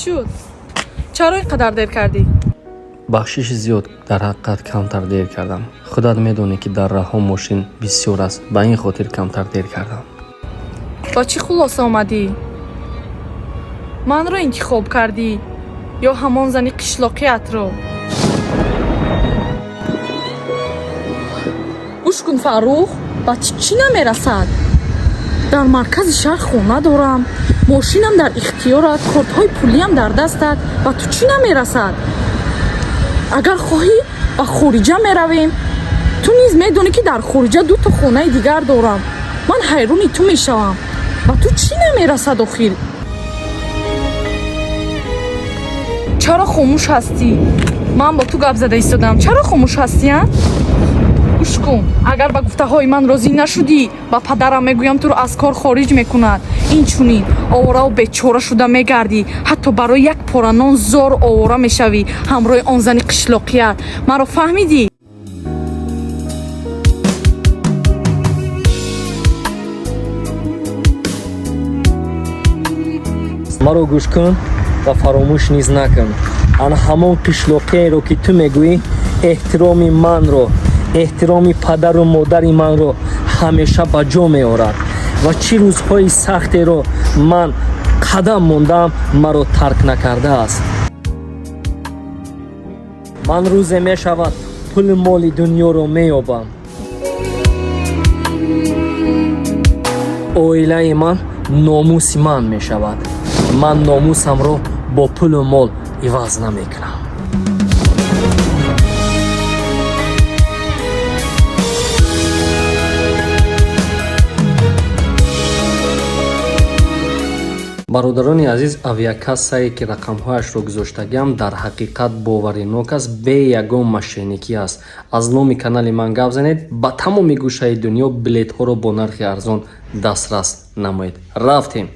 Шуд? Чаро ин қадар дер кардӣ? Бахшиши зиёд, дар ҳақиқат камтар дер кардам. Худат медонӣ, ки дар раҳҳо мошин бисёр аст, ба ин хотир камтар дер кардам. Ба чӣ хулоса омадӣ? Манро интихоб кардӣ ё ҳамон зани қишлоқиятро? Гӯш кун, Фаррух, ба ту чӣ намерасад? Дар маркази шаҳр хона дорам, мошинам дар ихтиёрат, кортҳои пулиам дар дастат. Ба ту чӣ намерасад? Агар хоҳӣ, ба хориҷа меравем. Ту низ медонӣ, ки дар хориҷа дуто хонаи дигар дорам. Ман ҳайрони ту мешавам. Ба ту чӣ намерасад охир? Чаро хомӯш ҳастӣ? Ман бо ту гап зада истодам, чаро хомӯш ҳастӣ, а? Гӯш кун, агар ба гуфтаҳои ман розӣ нашудӣ, ба падарам мегӯям, туро аз кор хориҷ мекунад. Инчунин оворао бечора шуда мегардӣ, ҳатто барои як пора нон зор овора мешавӣ ҳамроҳи он зани қишлоқият. Маро фаҳмидӣ? Маро гӯш кун ва фаромӯш низ накун, ана ҳамон қишлоқиеро, ки ту мегӯӣ, эҳтироми манро, эҳтироми падару модари манро ҳамеша ба ҷо меорад ва чӣ рӯзҳои сахтеро ман қадам мондам, маро тарк накардааст. Ман рӯзе мешавад, пули моли дунёро меёбам. Оилаи ман номуси ман мешавад. Ман номусамро бо пулу мол иваз намекунам. Бародарони азиз, авиакассае, ки рақамҳояшро гузоштагиам, дар ҳақиқат боваринок аст, бе ягон мошенникӣ аст. Аз номи канали ман гап занед, ба тамоми гӯшаи дунё билетҳоро бо нархи арзон дастрас намоед. Рафтем.